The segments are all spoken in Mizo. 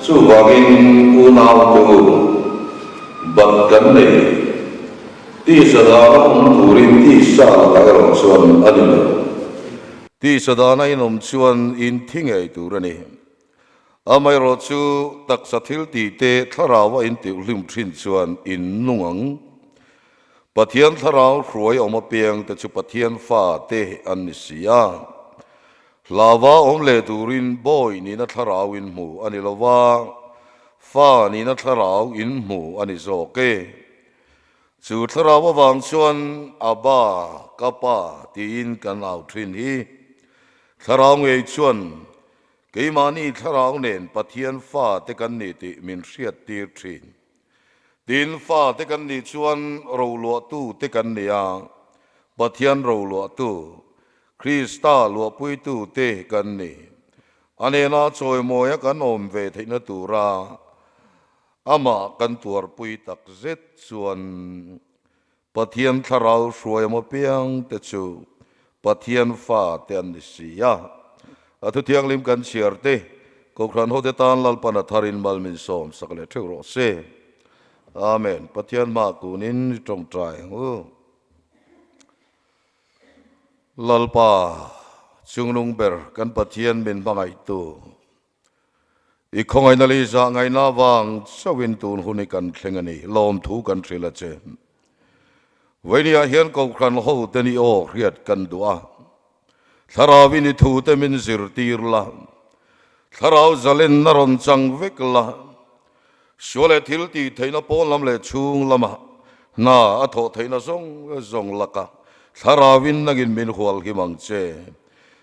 Chuvangin unaute u, bat kan nei. Tisa dana awm turin tisa lakah erawh chuan a ni lo. Tisa dana in awm chuan in thi ngei tur a ni. Amaherawh chu taksa thil tih te thlarau a intihhlim thin chuan in nung ang. Pathian thlarau hruai awm apiang te chu Pathian fa te an ni si a. Hlauva awm leh turin bawi nihna thlarau in hmu a ni lo va, fa nihna thlarau in hmu a ni zawk e. Chu thlarau avang chuan Abba, ka pa tiin kan au thin hi. Thlarau ngei chuan keimahni thlarau nen Pathian fa te kan ni tih min hriattir thin. Tin, fa te kan nih chuan roluahtu te kan ni a, Pathian roluahtu, Krista luahpuitu te kan ni. A nena chawimawia kan awm ve theihna tura amah kan tuarpui tak zet chuan Pathian thlarau hruai awm apiang te chu Pathian fa te an ni si a. A thuthianghlim kan chhiar te, Kohhran hote tan Lalpan a tharin mal min sawm sak leh theuh rawh se. Amen. Pathian hma kunin i tawngtai ang u. Lalpa, chungnung ber kan Pathian min hmangaihtu, i khawngaihna leh i zahngaihna avang chauhin tun hun hi kan thleng a ni, lawmthu kan hrilh a che. Vawinia hian Kohhran hote ni aw hriat kan duh a, Thlarauin i thute min zirtir la, Thlarau zalenna rawn chang vek la, Sual leh thil tih theihna pawn lam leh chhung lamah hna a thawh theihna zawng zawng laka Thlarauin nangin min hual him ang che.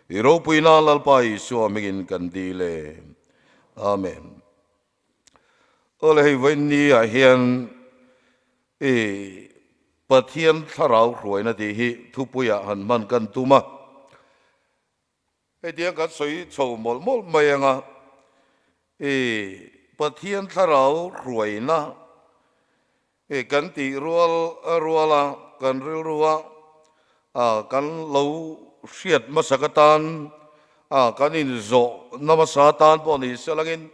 I ropuina Lalpa Isua hmingin kan dil e. Amen. Awle hei vawiin ah hian i Pathian Thlarau hruaina tih hi thupuiah han hman kan tum a. Hetiang kan sawi chho mawlh mawlh mai anga i Pathian thlarau hruaina i kan tih rual ruala kan rilrua a kan lo hriat hmasak atan a kan inzawh na hmasa atan pawh ni se langin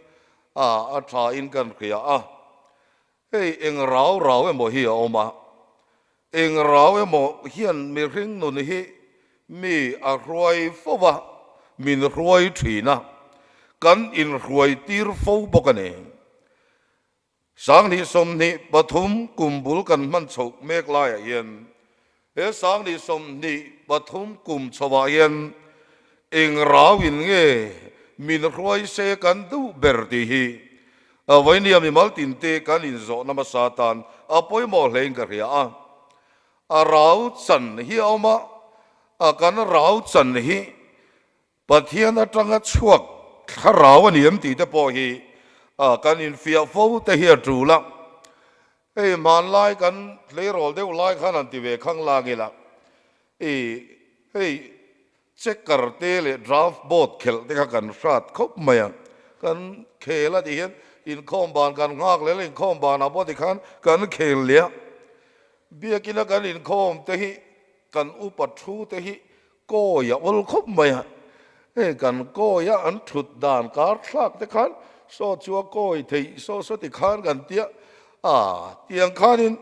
a a tha in kan hria a. Hei eng rau rau emaw hi a awm a, eng rau emaw hian mihring nun hi mi a hruai fo va, min hruai thin a, kan inhruai tir fo bawk a ni. 2023 kum bul kan hman chhoh mek laiah hian he 2023 kum chhoah hian eng rau in nge min hruai se kan duh ber tih hi Vainia mimal tinte kan inzawhna hmasa tan a pawimawh hlein ka hria a. A rau chan hi a awm a, a kan rau chan hi Pathian atanga chhuak thlarau a ni em tih te pawh hi kan infiah fo te hi a tul a. Hei hmanlai kan tleirawl deuh lai khan han ti ve khang lang ila, i hei Checker te leh draft board khelh te kha kan hrat khawp mai a, kan khel a tih hian inkhawm ban kan nghak leh la inkhawm banah pawh tikhan kan khel leh a, biakina kan inkhawm te hi kan upa thu te hi kawi a awl khawp mai a, hei kan kawi a an thut dan kar thlak te khan saw chu a kawi theih saw saw tikhan kan tia a, tiang khanin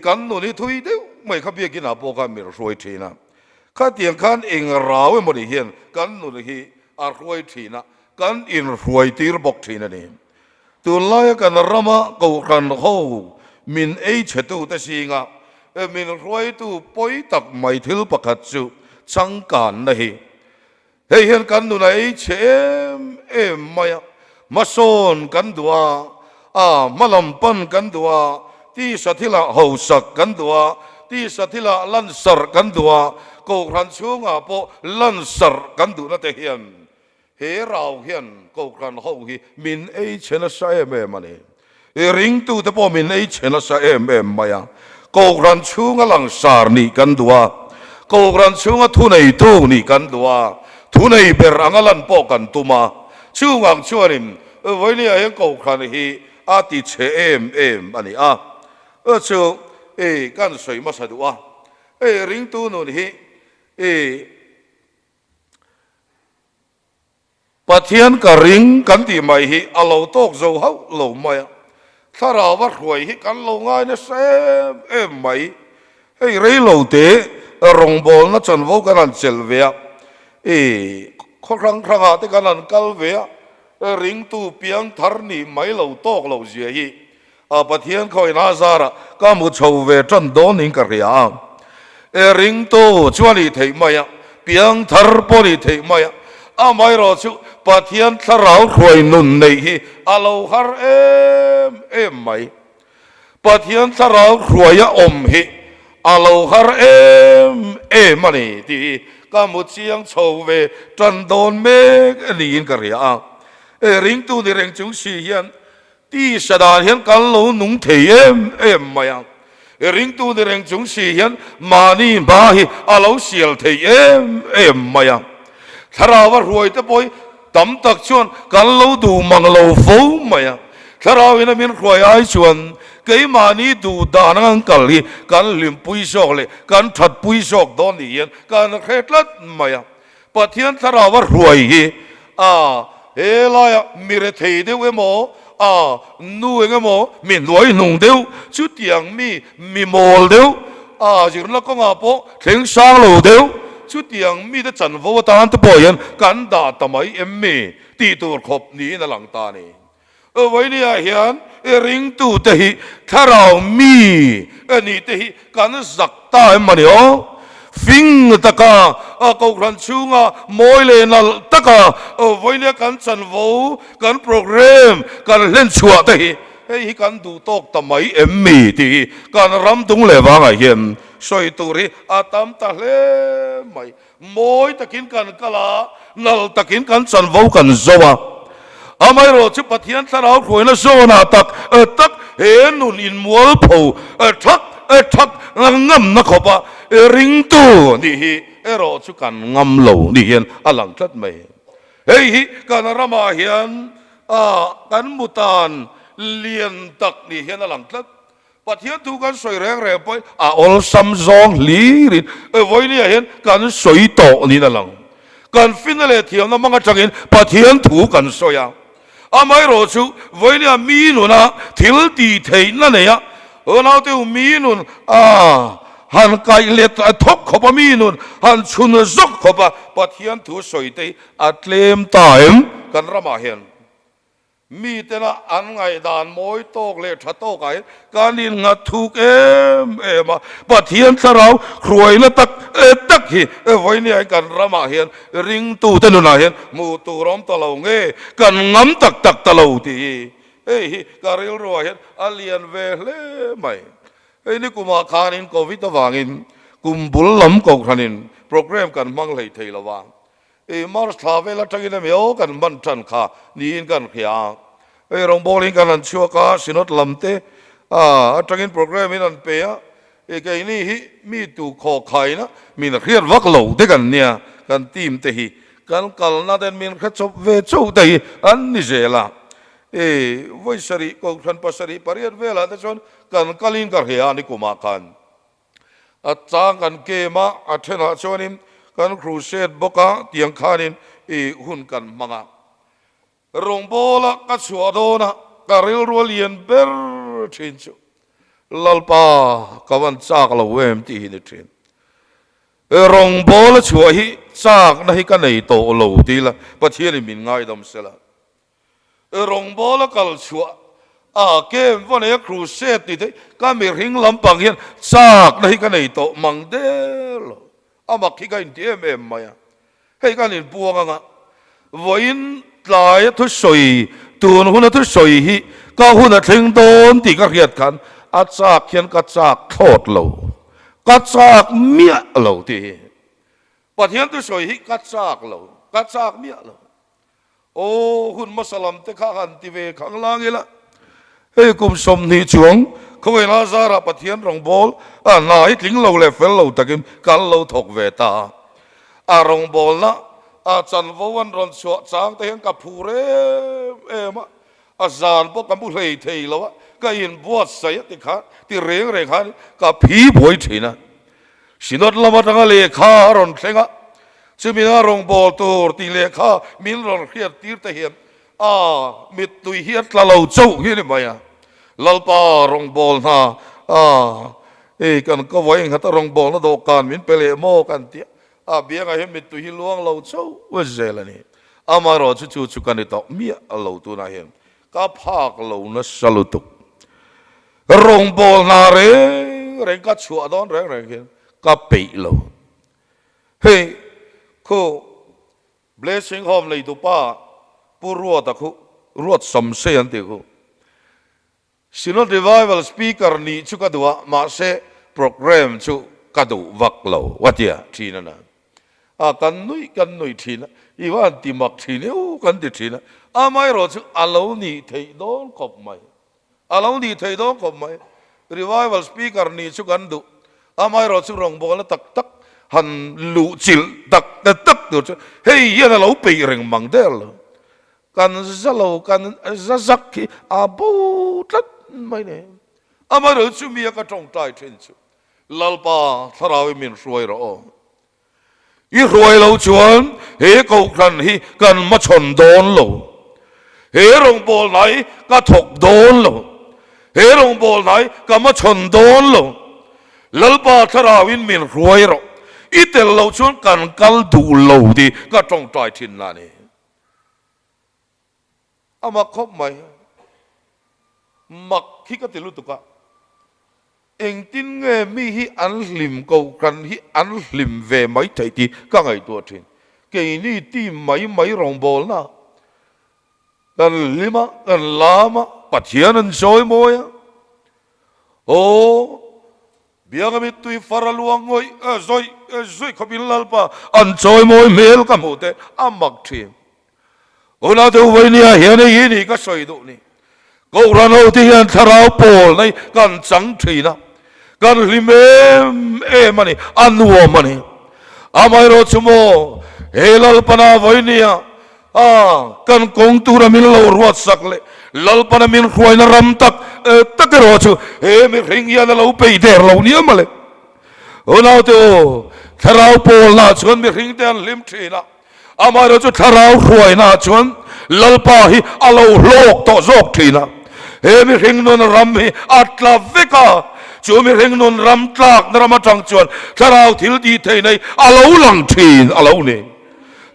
kan nun hi thui deuh mai kha biakinah pawh khan min hruai thin a. Khatiang khan eng rau emaw ni hian kan nun hi a hruai thin a, kan inhruai tir bawk thin a ni. Tunlaia kan rama Kohhran ho min ei chhetute zinga min hruaitu pawi tak mai thil pakhat chu changkanna hi. Hei hian kan nun a ei chhe em em mai a, hmasawn kan duh a, a hmalam pan kan duh a, tisa thilah hausak kan duh a, tisa thilah lansarh kan duh a, Kohhran chhungah pawh lansarh kan duhna te hian he rau hian Kohhran ho hi min ei chhe nasa em em a ni. I ringtute pawh min ei chhe nasa em em mai a, Kohhran chhunga langsar nih kan duh a, Kohhran chhunga thuneitu nih kan duh a, thunei ber anga lan pawh kan tum a, chungang chuanin vawinia hian Kohhran hi a ti chhe em em a ni a, chu i kan sawi hmasa duh a, hei ringtu nun hi i. Pathian ka ring kan tih mai hi a lo tawk zo hauh lo mai a, thlarau a hruai hi kan lo ngai nasa em em mai. Hei rei lo te rawngbawlna chanvo kan han chelh ve a, i khaw hrang hrangah te kan han kal ve a, ringtu piang thar nih mai lo tawk loh zia hi a Pathian khawina zarah ka hmu chho ve tan dawn in ka hria a. E ringtu chu a nih theih mai a, piang thar pawh a nih theih mai a, amaherawh chu Pathian thlarau hruai nun neih hi a lo har em em mai. Pathian thlarau hruai a awm hi a lo har em em a ni tih hi ka hmu chiang chho ve tan dawn mek a niin ka hria a. E ringtu ni reng chung si hian Tisa dan hian kan lo nung thei em em mai a, ringtu ni reng chung si hian mahni hma hi a lo sial thei em em mai a. Thlarau a hruai te pawh hi tam tak chuan kan lo duh mang lo fo mai a. Thlarau in a min hruai ai chuan keimahni duh dan ang kal hi kan hlimpui zawk leh kan thatpui zawk dawn ni hian kan hre tlat mai a. Pathian thlarau a hruai hi a he laia mi rethei deuh emaw, a nu eng emaw, mi hnuai hnung deuh, chutiang mi mi mawl deuh, a zirna kawngah pawh thleng sang lo deuh, chutiang mite chanvo atan te pawh hian kan dah ta mai em mi tih tur khawp niin a lang ta a ni. Vawinia hian i ringtute hi thlarau mi a nih te hi kan zak ta em a ni aw? Fing taka kohhran chhunga mawi leh nalh taka vawinia kan chanvo, kan program kan hlen chhuah te hi hei hi kan duh tawk ta mai em mi tih hi kan ram dung leh vangah hian sawi tur hi a tam ta hle mai. Mawi takin kan kal a, nal takin kan chanvo kan zo a. Amaherawh chu Pathian thlarau hruaina zawnah tak tak he nun inmualpho thak thak ngamna khawpa ringtu nih hi erawh chu kan ngam lo ni hian a lang tlat mai. Hei hi kan ramah hian kan mutan lian tak ni hian a lang tlat. Pathian thu kan sawi reng reng pawhin a awlsam zawng hlirin vawinia hian kan sawi tawh niin a lang. Kan finna leh thiamna hmang atangin Pathian thu kan sawi a. Amaherawh chu vawinia mi nuna thil tih theihna nei a, naute u mi nun a han kaih let thawk khawp a, mi nun han chhun zawk khawp a Pathian thu sawi te hi a tlem ta em kan ramah hian. Mitena an ngaihdan mawi tawk leh tha tawkah hian kan innghat thuk em em a, Pathian thlarau hruaina tak tak hi vawinia kan ramah hian ringtute nunah hian hmuh tur awm ta lo nge, kan ngam tak tak ta lo tih hi hei hi ka rilruah hian a lian ve hle mai. Hei ni kumah khanin Covid avangin kum bul lam kohhranin programme kan hmang hlei thei lo va, I March thla vel atangin a miau kan hman tan kha niin kan hria a. Hei rawngbawlin kan han chhuak a, Synod lam te atangin programme in an pe a, i keini hi mi tu khaw khaina min hriat vak lo te kan nia, kan team te hi kan kalna ten min hre chawp ve chauh te hi an ni zel a. I vawi sarih kohhran pasarih pariat velah te chuan kan kalin ka hria a ni kumah khan. A chang kan kem a, a thenah chuanin kan crusade bawk a, tiang khanin i hun kan hmang a. Rawngbawla ka chhuah dawn a, ka rilru a lian ber thin chu Lalpa ka van chak lo em tih hi ni thin. Rawngbawla chhuah hi chakna hi ka nei tawh lo ti ila Pathianin min ngaidam sela. Rawngbâwl a kal chhuah a kem va nei a crusade ni te ka mihring lampang hian châkna hi ka nei tawh mang der lo. A mak hi ka inti em em mai a. Hei kan inpuang anga vawiin tlaia thusawi tun huna thusawi hi ka hun a thleng dawn tih ka hriat khan a châk hian ka châk thlawt lo, ka châk miah lo tih hi Pathian thusawi hi ka châk lo, ka châk miah lo. Aw, hun hmasa lam te kha han ti ve khang lang ila, hei kum 20 chuang khawvela zarah Pathian rawngbâwl a hna hi tling lo leh fel lo takin kan lo thawk ve ta a. A rawngbâwlna a chanvo an rawn chhuah chang te hian ka phur em em a, a zan pawh ka mu hlei thei lo a, ka inbuatsaih a ti kha ti reng reng khan ka phi buai thin a. Synod lam atanga lehkha a rawn thleng a. Chumina rawngbâwl tûr tih lehkha min rawn hriattîr te hian a mittui hi a tla lo chauh hi a ni mai a. Lalpa rawngbâwl hna a hei kan ka vawi enghat a rawngbâwlna dawhkan min pe leh maw kan ti a, a biangah hian mittui hi luang lo chauh zel a ni. Amaherawhchu chu chu ka ni tawh miah lo tunah hian ka phâk lo nasa lutuk. Rawngbâwl hna reng reng ka chhuah dâwn reng reng hian ka peih lo. Hei khu Blessing Home leitu pa Pu Ruata khu Ruat Samsei an tih khu Synod Revival Speaker nih chu ka duh a, mahse programme chu ka duh vak lo a tia thin a na. A kan nuih kan nuih thin a, i va han ti mak thin e u kan ti thin a, amaherawh chu a lo nih theih dawn khawp mai. A lo nih theih dawn khawp mai. Revival Speaker nih chu kan duh. Amaherawh chu rawngbawlna tak tak han luh chilh tak tak tur chu hei hian a lo peih reng mang der lo. Kan za lo, kan za zak hi a bo tlat mai ni. Amaherawh chu mi a ka tawngtai thin chu Lalpa thlarau i min hruai rawh aw. I hruai lo chuan he kohhran hi kan hmachhawn dawn lo. He rawngbawlna hi ka thawk dawn lo. He rawngbawlna hi ka hmachhawn dawn lo. Lalpa thlarauin min hruai rawh. I tel lo chuan kan kal duh lo tih ka tawngtai thin la ni. A mak khawp mai. Mak hi ka ti lutuk a. Engtin nge mi hi an hlim kohhran hi an hlim ve mai theih tih ka ngaihtuah thin. Keini team mai mai rawngbawlna kan hlim a, kan lam a, Pathian an sawi mawi a. Aw, bianga mittui far a luang ngawih zawih zawih khawpin Lalpa an chawimawi hmel ka hmuh te a mak thin. Unau te Uvainia hian hei hi ni ka sawi duh ni. Kohhran ho te hian thlarau pawl nei kan chang thin a, kan hlim em em a ni, a nuam a ni. Amaherawh chu maw he Lalpana Vainia a kan kawng tura min lo ruat sak leh Lalpana min hruaina ram tak tak erawh chu he mihring hian a lo peih der lo nia mawle. Unau te u, thlarau pawlna chuan mihring te an hlim thin a. Amaherawh chu thlarau hruainaah chuan Lalpa hi a lo hlawk tawh zawk thin a, he mihring nun ram hi a tla vek a, chu mihring nun ram tlakna ram atang chuan thlarau thil tih theihna hi a lo lang thin a lo ni.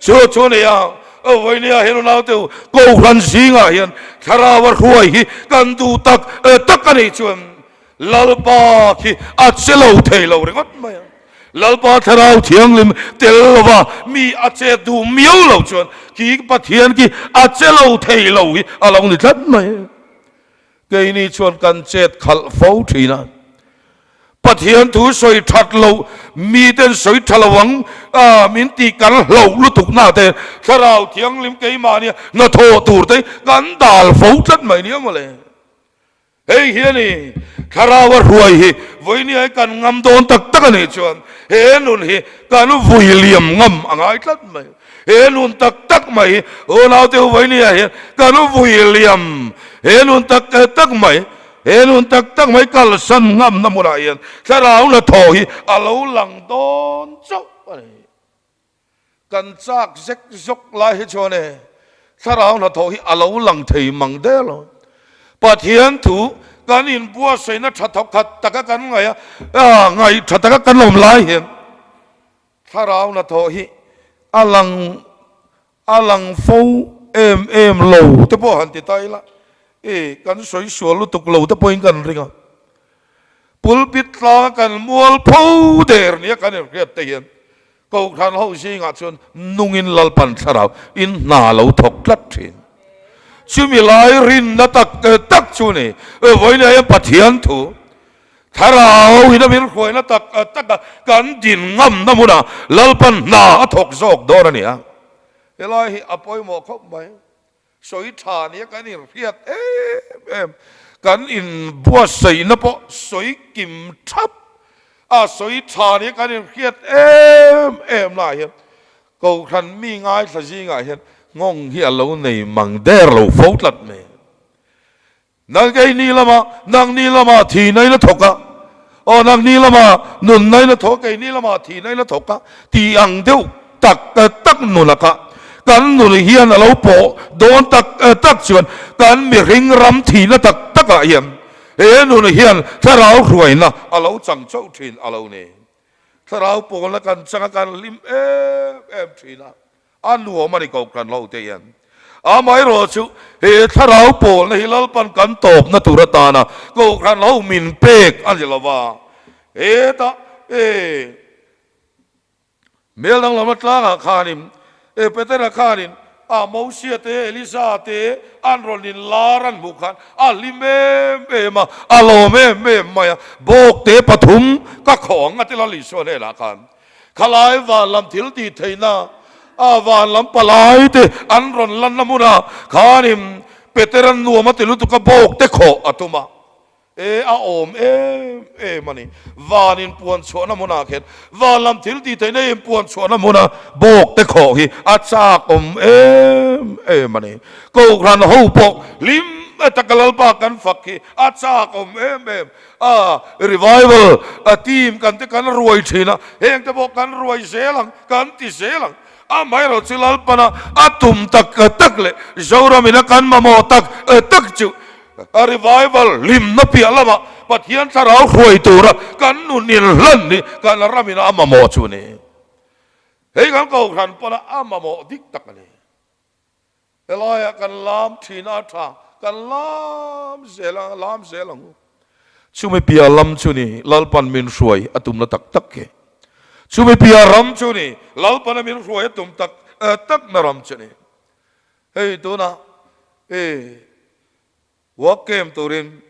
Chu chu nia, vawinia hian unaute u, Kohhran zingah hian thlaraua hruai hi kan duh tak tak a nih chuan Lalpa khi a che lo thei lo ringawt mai a. Lalpa Thlarau Thianghlim tel lova mi a che duh miau lo chuan khi Pathian khi a che lo thei lo hi a lo ni tlat mai. Keini chuan kan chet khalh fo thin a. Pathian thu sawi that lo, miten sawi tha lo ang a min tih kan hlauh lutuk na te Thlarau Thianghlim keimahnia hnathawh tur te kan dal fo tlat mai nia mawle. Hei hi a ni, Thlarau a hruai hi vawinia hi kan ngam dawn tak tak a nih chuan he nun hi kan vui liam ngam a ngai tlat mai. He nun tak tak mai hi unaute u vawinia hian kan vui liam, he nun tak tak mai, he nun tak tak mai kalsan ngamna hmunah hian Thlarau hnathawh hi a lo lang dawn chauh a ni. Kan chak zek zawk lai hi chuan e, thlarau hnathawh hi a lo lang thei mang der lo. Pathian thu kan inbuatsaihna tha thawkhat taka kan ngaih a, ngaih tha taka kan awm lai hian thlarau hnathawh hi a lang a lang fo em em lo te pawh han ti ta ila, e kan sawi sual lutuk lo te pawhin kan ring a. Pulpit tlanga kan mual pho der nia kan inhriat te hian Kohhran ho zingah chuan nungin Lalpan thlarau in hna lo thawk tlat thin. Chumi lai rinna tak tak chu ni vawiin hian Pathian thu thlarau in a min hruaina tak tak a kan din ngamna hmunah Lalpan hna a thawk zawk dawn a ni a. Helai hi a pawimawh khawp mai. Sawi tha nia kan inhriat em em, kan inbuatsaihna pawh sawi kim thap a, sawi tha nia kan inhriat em em lah hian Kohhran mi ngaithla zingah hian nghawng hi a lo nei mang der lo fo tlat mai. Nang keini lama, nangni lama thihna in a thawk a, aw nangni lama nunna in a thawk a, keini lama thihna in a thawk a tih ang deuh. tak tak nun a kha kan nun hian a lo pawh dawn tak tak chuan kan mihring ram thihna tak takah hian he nun hian thlarau hruaina a lo chang chauh thin a lo ni. Thlarau pawlna kan changa kan hlim em em thin a, a nuam a ni ko kan ho te hian. Amaherawh chu he thlarau pawlna hi Lalpan kan tawpna tur atana kohhran ho min pek a ni lo va, hetah e Hmel danglam atlangah khanin e Petera khanin a Mosia te Elisa te an rawn in lar an hmuh khan a hlim em em a, a lawm em em mai a, bawk te pathum ka khawh ang a ti Lal Isua hnenah khan khalai van lam thil tih theihna a van lam palai te an rawn lanna hmunah khanin Petera'n nuam a ti lutuk a bawk te khawh a tum a. E, a awm em em a ni. Van inpuan chhuahna hmunah khian van lam thil tih theihna inpuan chhuahna hmuna bawk te khawh hi a chak awm em em a ni. Kohhran ho pawh hlim taka Lalpa kan fak hi a chak awm em em a. Revival a team kan te kan ruai thin a, heng te pawh kan ruai zel ang, kan ti zel ang. Amaherawh chu Lalpana a tum tak tak leh Zoramin a kan mamawh tak tak chu A revival hlimna piah lamah Pathian thlarau hruai tura kan nun inhlan hi kan ramin a mamawh chu a ni. Hei kan kohhran pawna a mamawh dik tak a ni. Helaiah kan lam thin a tha, kan lam zel a, lam zel ang u. Chumi piah lam chu ni Lalpan min hruai a tumna tak tak hi. Chumi piah ram chu ni Lalpana min hruai a tum tak takna ram chu ni. Hei tunah i work camp turin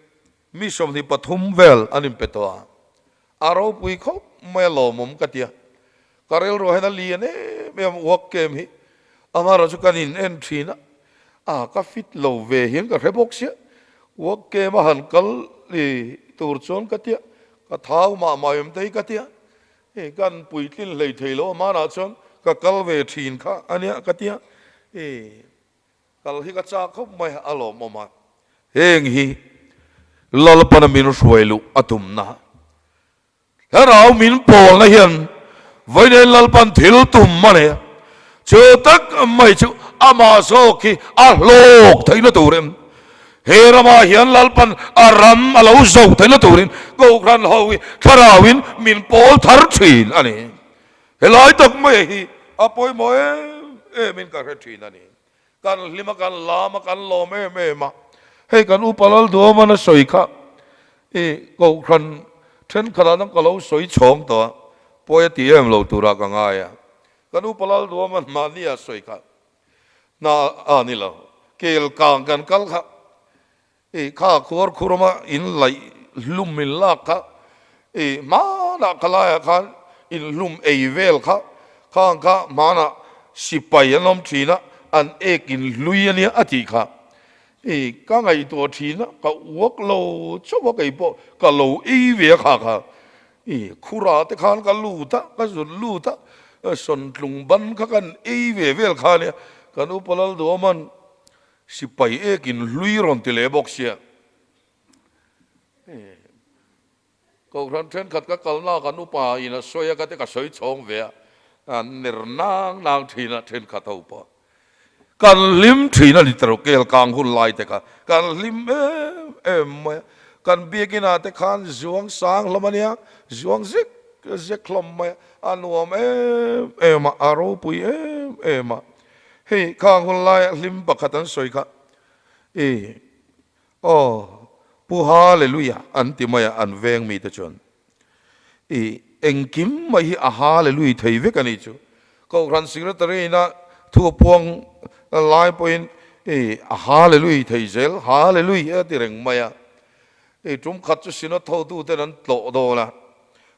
mi 23 vel an inpe tawh a, a ropui khawp mai a lawmawm ka ti a, ka rilru hian a lian em em work camp hi amaherawh chu kan in en thin a, a ka fit lo ve hian ka hre bawk sia, work camp a han kal i tur chuan ka tia, ka thau mah mah em te hi ka tia, i kan puitlin hlei thei lo amanah chuan ka kal ve thin kha a nia ka tia, i. Kal hi ka chak khawp mai a lawmawm a, heng hi Lalpana min hruai luh a tumna, thlarau min pawlna hian vawiin Lalpan thil tum a nei a, chu tak mai chu amah zawk hi a hlawk theihna turin, he ramah hian Lalpan a ram a lo zo theihna turin Kohhran ho hi thlarauin min pawl thar thin a ni. Helai tak mai hi a pawimawh em em in ka hre thin a ni. Kan hlim a, kan lam a, kan lawm em em a. Hei kan upa Lalduaman a sawi kha i Kohhran thenkhatah dang ka lo sawi chhawng tawh a, pawi a ti em lo turah ka ngai a. Kan upa Lalduaman mahni a sawi kha hna a ni lo, kel kang kan kal kha I kha khuar khurama in laih hlum in lak kha i hmanah kha laiah khan in hlum ei vel kha khang kha hmanah sipai an awm thin a, an ek in hlui a nia a tih kha i ka ngaihtuah thin a, ka uak lo chauh a kei pawh ka lo ei ve a kha kha i khurah te khan ka lut a, ka zut lut a, sawntlung ban kha kan ei ve vel kha a nia, kan upa Lalduaman Sipai ek in hlui rawn ti leh bawk sia. Kohhran thenkhat ka kalna kan upa in a sawi a ka te ka sawi chhawng ve a, an ner nang nang thin a thenkhat ho pawh. Kan hlim thin a ni tawh kel kang hun lai te kha kan hlim em em mai a. Kan biakin ah te khan zuang sang hlawm a nia, zuang zek zek hlawm mai a, a nuam em em a, a ropui em em a. Hei khang hun laia hlim pakhat an sawi kha i aw Pu Hallelujah an ti mai a an veng mite chuan i engkim mai hi a Hallelujah thei vek a ni chu. Kohhran Secretary ina thu a puang lai pawhin i a Hallelujah thei zel Hallelujah a ti reng mai a. I tum khat chu Synod hotuten an tlawh dawn a,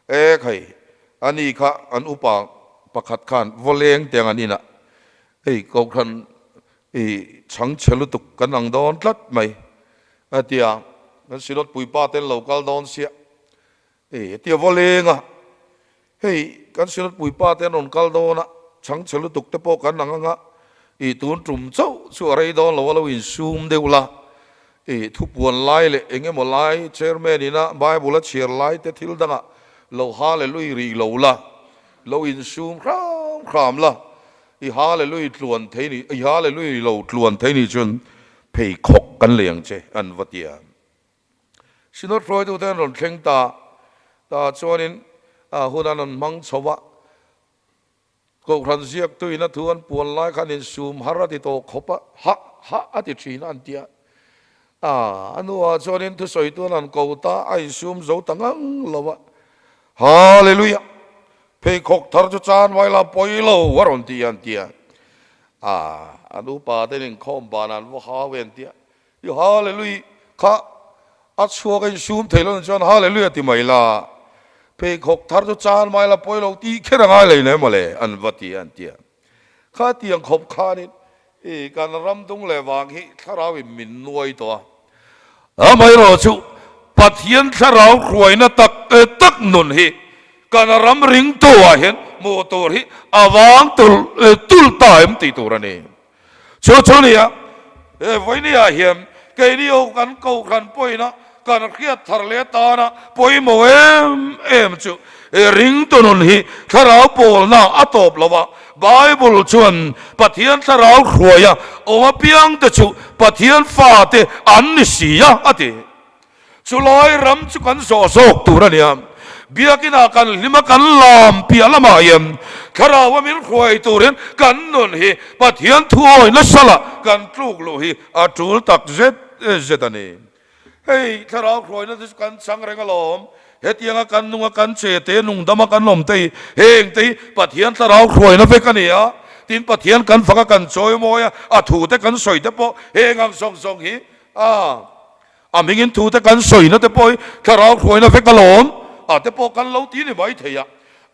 e khai Ani kha an upa pakhat khan vawleng tiang an inah hei Kohhran i chhang chhe lutuk kan ang dawn tlat mai a ti a, kan Synod puipa ten lo kal dawn sia i tia vawleng a, hei kan Synod puipa te an rawn kal dawn a, chhang chhe lutuk te pawh kan ang anga i tun tum chauh chu a rei dawn lo a lo insum deuh la I thupuan lai leh eng emaw lai chairman ina Bible a chhiar lai te thil dangah lo hallelui rih lo la, lo insum hram hram hram la, i Hallelui tluan thei ni, i Hallelui lo tluan thei ni chuan pheikhawk kan lei ang che, an va ti a. Synod hruaitute an rawn thleng ta, tah chuanin hun an rawn hmang chho a, Kohhran ziaktuin a thu an puan lai khan insum har a ti tawh khawp a, hah hah a ti thin a an ti a. A hnuah chuanin thusawitu an han ko ta, a insum zo ta ngang lo a. Hallelujah! Pheikhawk thar chu chan vai la pawi lo a rawn ti a an ti a. A, an upa ten inkhawm banah an va hau e an ti a. I Hallelujah kha a chhuak a insum thei lo chuan Hallelujah ti mai la, pheikhawk thar chu chan mai la pawi lo tih kher a ngai lei nei mawle an va ti a an ti a. Kha tiang khawp khanin i kan ram dung leh vang hi thlarau in min nuai tawh a. Amaherawh chu Pathian thlarau hruaina tak tak nun hi kan ram ringtu ah hian hmuh tur hi a vang tul tul ta em tih tur a ni. Chu chu nia, he vawinia hian keini ho kan kohhran pawina kan hriat thar leh atana pawimawh em em chu he ringtu nun hi thlarau pawlna a tawp lo a, Bible chuan Pathian thlarau hruaia awm apiangte chu Pathian fate an ni si a, a ti. Chulai ram chu kan zawh zawk tur a nia. Biakinah kan hlim a, kan lam piah lamah hian Thlarau a min hruai tur hian kan nun hi Pathian thuawi nasa lah kan tluk luh hi a tul tak zet zet a ni. Hei Thlarau hruaina te chu kan chang reng alawm. Hetianga kan nunga kan che te, nungdama kan awm te hi heng te hi Pathian Thlarau hruaina vek a ni a. Tin, Pathian kan fak a, kan chawimawi a, a thu te kan sawi te pawh heng ang zawng zawng hi a. A hmingin thu te kan sawina te pawh hi thlarau hruaina vek alawm a te pawh kan lo ti ni mai thei a.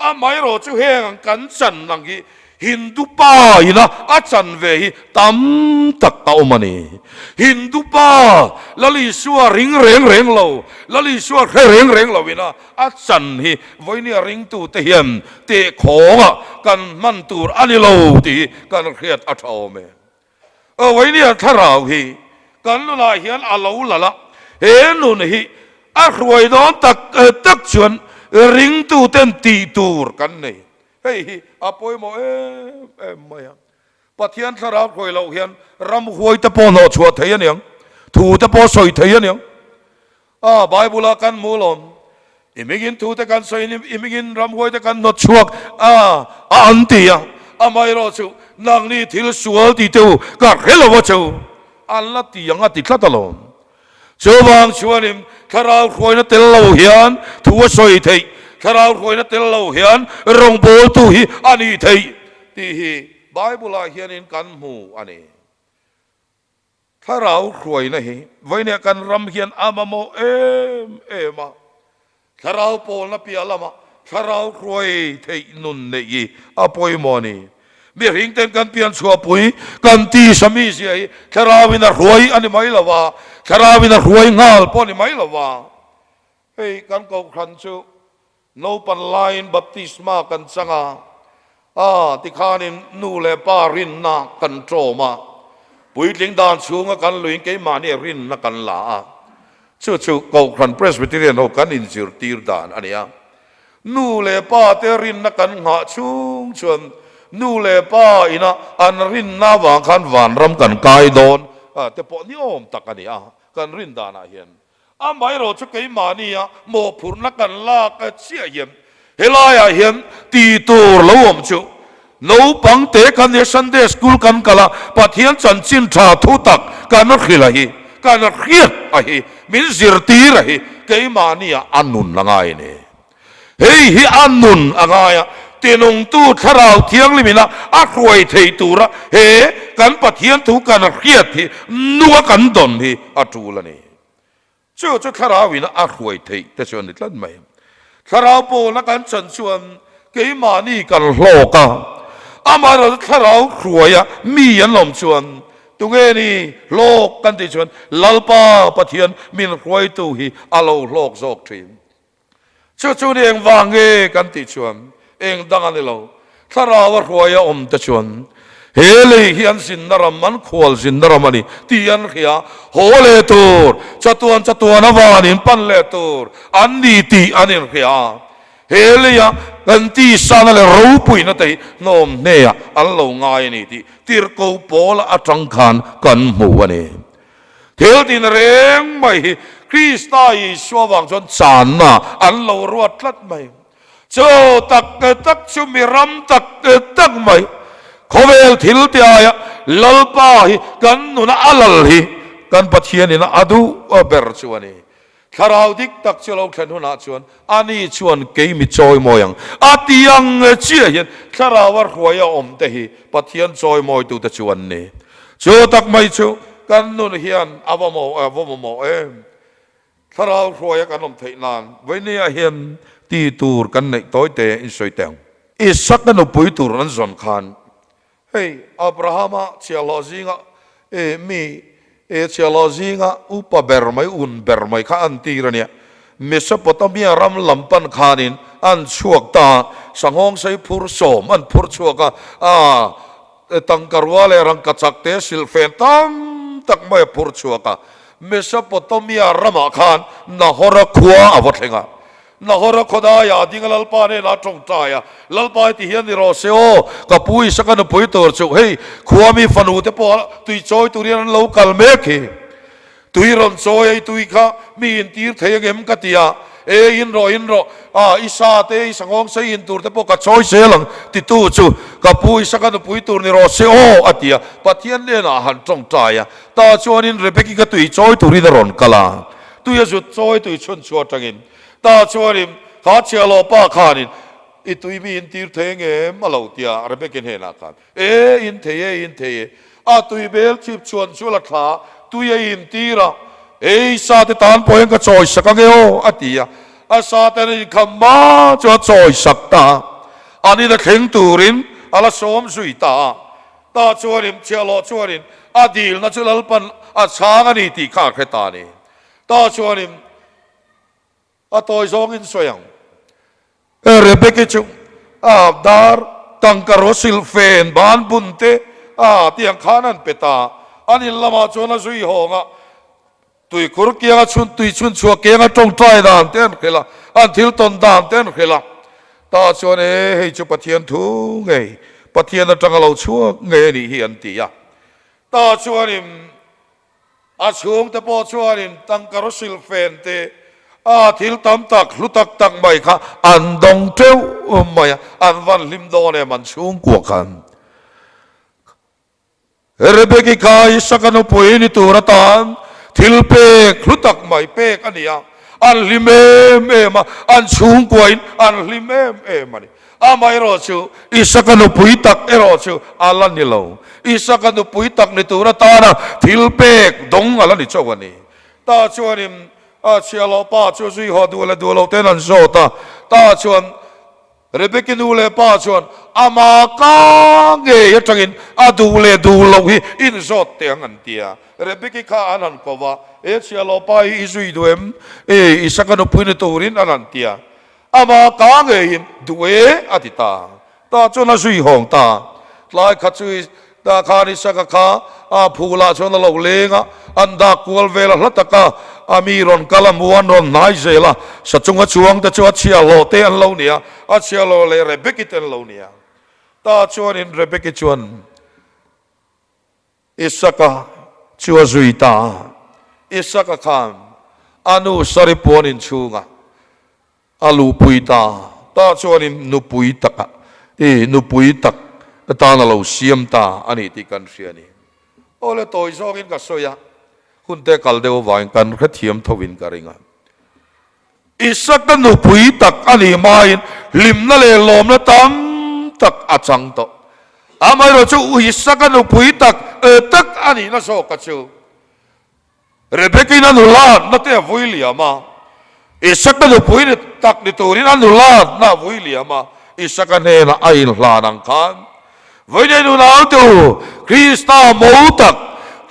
Amaherawh chu heng ang kan chan ang hi Hindu pa ina a chan ve hi tam tak a awm a ni. Hindu pa Lal Isua ring reng reng lo, Lal Isua hre reng reng lo ina a chan hi vawinia ringtute hian tehkhawngah kan hman tur a ni lo tih hi kan hriat a tha awm e. Vawinia thlarau hi kan nunah hian a lo lal a, he nun hi a hruai dawn tak tak chuan ringtuten tih tur kan nei. Hei hi a pawimawh em em mai a. Pathian thlarau hruai loh hian ramhuai te pawh hnawh chhuah thei a niang, thu te pawh sawi thei a niang. A, Bible-a kan hmu lawm. I hmingin thute kan sawiin i hmingin ramhuaite kan hnawt chhuak a, a an ti a. Amaherawh chu, nangni thil sual ti teh u, ka hre lo a che u. An la ti ang a ti tlat alawm. Chuvang chuanin thlarau hruaina tel lo hian thu a sawi theih, thlarau hruaina tel lo hian rawngbawltu hi a nih theih tih hi Bible-ah hianin kan hmu a ni. Thlarau hruaina hi vawinia kan ram hian a mamawh em em a, thlarau pawlna piah lamah thlarau hruai theih nun neih hi a pawimawh a ni. Mihring ten kan pian chhuahpui kan tisa mizia hi thlarauin a hruai a ni mai lo va, thlarauin a hruai nghal pawh a ni mai lo va. Hei kan kohhran chu Naupan laiin baptisma kan chang a, a tikhanin nu leh pa rinna kan ṭawm a, puitling dan chhunga kan luiin keimahni rinna kan la a. Chu chu Kohhran Presbyterian ho kan inzirtir dan a ni a. Nu leh pa te rinna kan nghah chhung chuan nu leh pa ina an rinna avang khan vanram kan kai dawn te pawh ni awm tak a ni a, kan rin danah hian. Amaherawh chu keimahnia mawhphurhna kan lak chiah hian helaiah hian tih tur lo awm chu naupang te kan nia Sunday school kan kal a, Pathian chanchin tha thu tak kan hrilh a hi, kan hriat a hi, min zirtir a hi keimahnia a nun a ngai a ni. Hei hi a nun a ngai a, tinungtu Thlarau Thianghlimina a hruai thei tura he kan Pathian thu kan hriat hi nunga kan dawn hi a tul a ni. Chu chu Thlarauin a hruai theih te chu a ni tlat mai. Thlarau pawlna kan chan chuan keimahni kan hlawk a, amaherawhchu Thlarau hruaia mi an awm chuan tunge ni hlawk kan tih chuan Lalpa Pathian min hruaitu hi a lo hlawk zawk thin. Chu chu ni engvang nge kan tih chuan eng dang a ni lo. Thlarau a hruai a awm te chuan he lei hi an zinna ram, an khual zinna ram a ni tih an hria. Haw leh tur, chatuan chatuan a van in pan leh tur an ni tih an inhria. He leia kan tisana leh ropuina te hi hnawm hneah an lo ngai a ni tih Tirhkoh Paula atang khan kan hmu a ni. Thil tin reng mai hi Krista Isua vang chuan channa an lo ruat tlat mai. Chu tak tak chu mi ram tak tak mai khawvel thil te aia Lalpa hi kan nuna a lal hi kan Pathianin a duh ber chu a ni. Thlarau dik tak chu lo thlen hunah chuan ani chuan kei mi chawimawi ang a ti ang chiah hian Thlarau a hruai a awm te hi Pathian chawimawitute chu an ni. Chu tak mai chu kan nun hian a va mamawh em? Thlarau hruaia kan awm theih nan vawinia hian ti tur kan neih tawi te in sawi teh ang. Isaka nupui tur an zawn khan, hei Abrahama chhiahhlawh zinga e mi e chhiahhlawh zinga upa ber mai un ber mai kha an tir a nia. Mesopotamia ram lam pan khanin an chhuak ta a, sanghawng sei phur sawm an phur chhuak a, a tangka rua leh rangkachak te silhfen tam tak mai a phur chhuak a. Mesopotamia ramah khan Nahora khua a va thleng a. Nahora khawdaiah a ding a, Lalpa hnenah a tawngtai a, Lalpa heti hian ni rawh se aw, ka pu Isaka nupui tur chu hei khua mi fanu te pawh tui chawi tur hian an lo kal mek hi. Tui rawn chawi a, i tui kha mi intir thei angem ka ti a, E in rawh, in rawh, a i sa te, i sanghawng sei in tur te pawh ka chawi zel ang titu chu ka pu Isaka nupui tur ni rawh se aw a ti a, Pathian hnenah a han tawngtai a. Tah chuanin Rebeki ka tui chawi turin a rawn kal a, tui a zut chawi tui chhun chu atangin. Tah chuanin kha chhiahhlawh pa khanin, I tui mi in tir thei ngem? a lo ti a, Rebeki hnenah khan, E, in thei e, in thei e. A tui bel chip chhuan chu la thla a, tui a intir a, Ei, sa te tan pawh hian ka chawi sak ange aw, a ti a. A sa ten a inkham hma chu a chawi sak ta a, an in a thleng turin a la sawm zui ta a. Tah chuanin chhiahhlawh chuanin a dilna chu Lalpan a chhang a ni tih kha a hre ta a ni. Tah chuanin a tawi zawngin sawi ang. Rebeki chu a dar tangka rawh silhfen ban bun te a tiang khan an pe ta. An in lamah chuan a zui hawng a, tuikhur kianga chhun tui chhun chhuah kianga tawngtai dan te an hrilh a, an thil tawn dan te an hrilh a. Tah chuan e hei chu Pathian thu ngei, Pathian atanga lo chhuak ngei a nih hi an ti a. Tah chuanin a chhungte pawh chuanin tangka rawh silhfen te a thil tam tak hlu tak tak mai kha an dawng teuh mai a, an van hlim dawn em an chhungkua khan. Rebeki kha Isaka nupui ni tur atan thil pek hlu tak mai pek a ni a, an hlim em em a, an chhungkuain an hlim em em a ni. Amaherawh chu Isaka nupui tak erawh chu a la ni lo. Isaka nupui tak ni tur atana thil pek dawng a la ni chauh a ni. Tah chuanin a chhiahhlawh pa chu zui haw duh leh duh lo ten an zawt a, tah chuan Rebeki nu leh pa chuan ama ka ngei atangin a duh leh duh loh hi inzawt teh ang an ti a. Rebeki kha an han ko va, E chhiahhlawh pa hi i zui duh em? E Isaka nupui ni turin an han ti a. Ama ka ngeiin duh e a ti ta. Tah chuan a zui hawng ta. Tlai khat chu Tah khan Isaka kha a phulah chuan a lo leng a, an dak kual vel a hla tak a, a mi rawn kal a hmu a, an rawn hnai zel a, sa chunga chuang te chu a chhiahhlawh te an lo ni a, a chhiahhlawh leh Rebeki te an lo ni a. Tah chuanin Rebeki chuan Isaka chu a zui ta a, Isaka khan a nu Sari puan inchhungah A luhpui ta ta chuanin nupui takah i nupui tak atan a lo siam ta a ni tih kan hria a ni. Aw le tawi zawngin ka sawi a, hun te kal deuh avangin kan hrethiam thovin ka ring a. Isaka nupui tak a nih hmain hlimna leh lawmna tam tak a chang tawh. Amaherawh chu Isaka nupui tak tak a nihna zawka chu Rebecca-in a nula na te a vui liam a, Isaka nupui ni tak ni turin a nula na a vui liam a, Isaka hnenah a inhlan ang khan, Vawiinei nunau te u, Krista mo tak,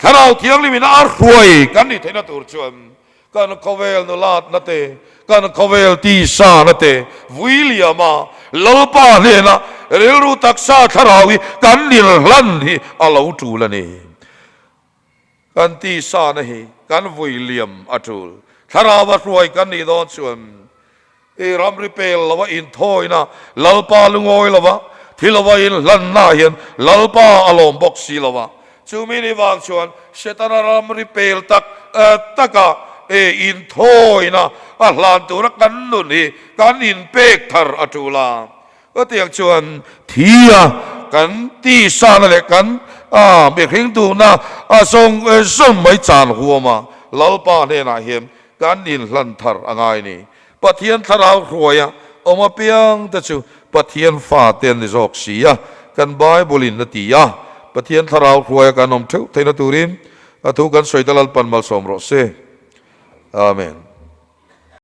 Thlarau Thianghlimin a hruai kan nih theihna tur chuan kan khawvel nulatna te, kan khawvel tisana te vui liam a, Lalpa hnena rilru taksa thlarau hi kan inhlan hi a lo tul a ni. Kan tisana hi kan vui liam a tul. Thlarau a hruai kan nih dawn chuan I ramri pel lova inthawina, Lalpa lungawi lova thi lova inhlanna hian Lalpa a lawm bawk si lova. Chumi ni vang chuan Setana ramri pel tak taka inthawina a hlan tura kan nun hi kan inpek thar a tul a. Chutiang chuan thi a kan tisana leh kan mihring duhna a zawng zawng mai chan huam a, Lalpa hnenah hian kan inhlan thar a ngai ni. Pathian thlarau hruaia awm apiang te chu Pathian fate an ni zawk si a, kan Bible in a ti a, Pathian thlarau hruaia kan awm theuh theihna turin a thu kan sawi ta Lalpan malsawm rawh se. Amen.